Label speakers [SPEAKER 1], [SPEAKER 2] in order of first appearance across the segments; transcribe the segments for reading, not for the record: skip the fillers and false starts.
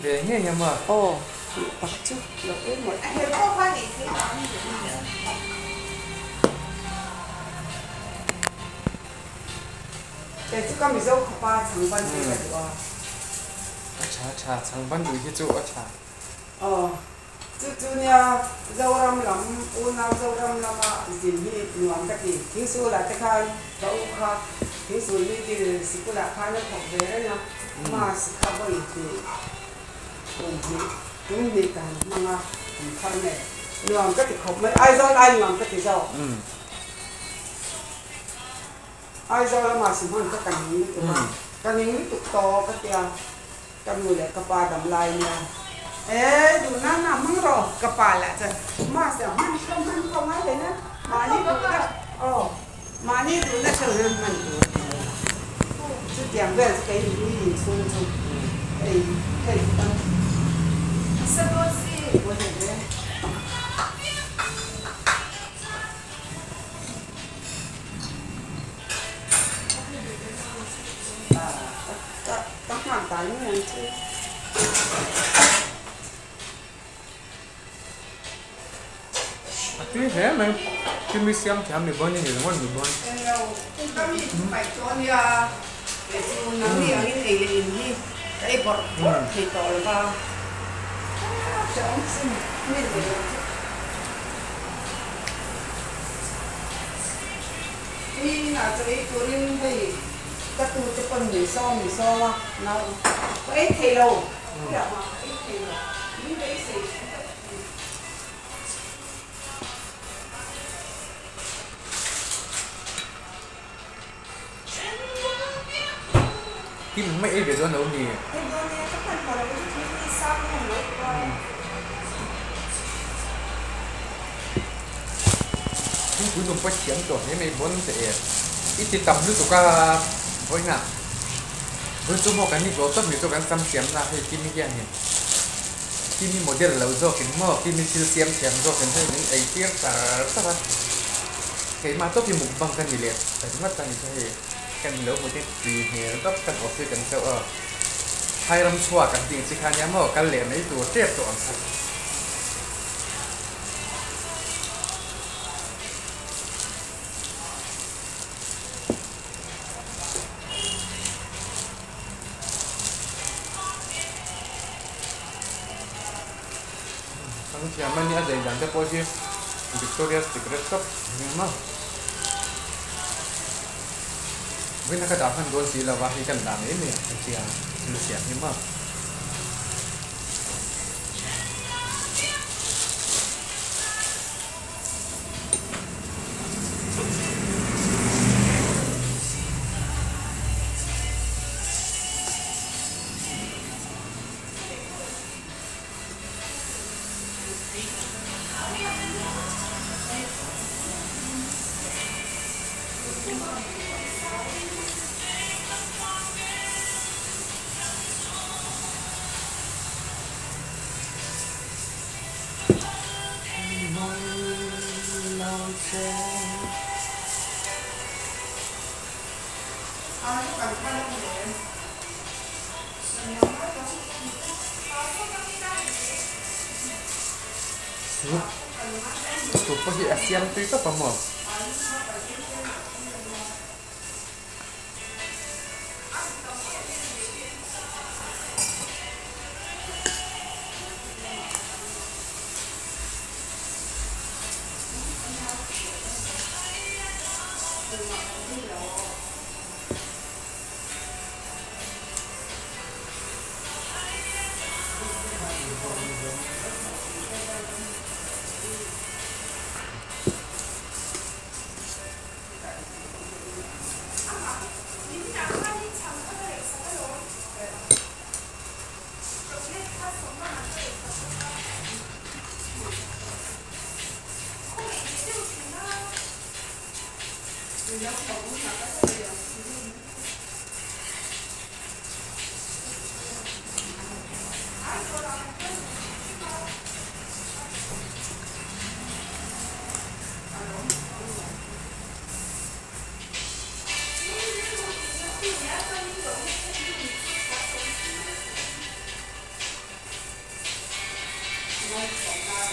[SPEAKER 1] Ve ngei a maw?
[SPEAKER 2] Aw tih tak chu lo ei mawlh.
[SPEAKER 3] A hel pawh khan ei theih ang ni nia.
[SPEAKER 2] Kei chu ka Mizo khawpa chhangban hi ka duh a.
[SPEAKER 1] A tha a tha, chhangban duh hi chu a tha.
[SPEAKER 2] Aw chu chu nia Zoram lam unau Zoram lama zin hi nuam ka ti. Thingsulah te khan ka u kha Thingsul middle sikulah khan a thawk ve reng a, Mass kha vawi hnih kum hnih tum hnih ka han hmang a, kum thar nen nuam ka ti khawp mai. Aizawl ai nuam ka ti zawk. Aizawl lama si hman kha ka ning lutuk a, ka ning lutuk tawh ka tia. Ka nu leh ka pa dam lai nia. E duh na na hmang rawh ka pa lah chuan mahse a hman kha hman kha ngai hle na mahni duhna aw mahni duhna theuh hian hman tur a ti mai chutiang vel chu kei mi inchhung chu hei hei kan Ka nghak dan mai ang chu.
[SPEAKER 1] A tui hle mai, Kimi siam thiam ni bawn i ni ringawt ni bawn.
[SPEAKER 2] Englo, ka mi chu paih tawh a nia, kei chu nangni angin ei leh in hi ka ei bawrh bawrh thei tawh lo va. Hrehawm sin mi nei lo chu. Mi inah chaw ei turin hei. Ka tu te pawn min sawm min sawm a, nau ka ei thei lo, khuiah mah ka ei thei lo, min beisei thin tak thin.
[SPEAKER 1] Kim mai ei ve dawn lo ni.
[SPEAKER 3] Ei dawn e, ka hman hmawh lo chu thil hi sang em lo ti dawn e.
[SPEAKER 1] Thingpui lung pawh thiam tawh hle mai bawn teh e. I ti tam lutuk a vawiinah vawi chu maw kan ni tawh tawp ni chu kan sam siam na hei Kimi hianin Kimi model lo zawkin maw Kimi thil siam thiam zawkin hei min ei tir char char a keimah tawp hi mukbang ka ni leh ta ringawt a ni chu hei kan lo hmu te tui hmel tawp kan office kan chauh a phai ram chhuak an tih ang chi kha nia maw kal leh mai tur tep tawh ang kha. Ang thiam a nia zei dan te pawh hi Victoria Secret shop a ni ang a. Vawiin a ka dah hman dawn si lo va hei kan dah mai mai ang ka tia thil siam hi maw. Soup pawh hi a siam tui tawp a maw?
[SPEAKER 2] Malsawmna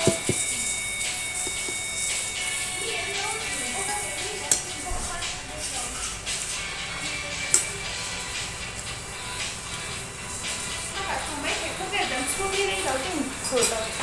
[SPEAKER 2] lo.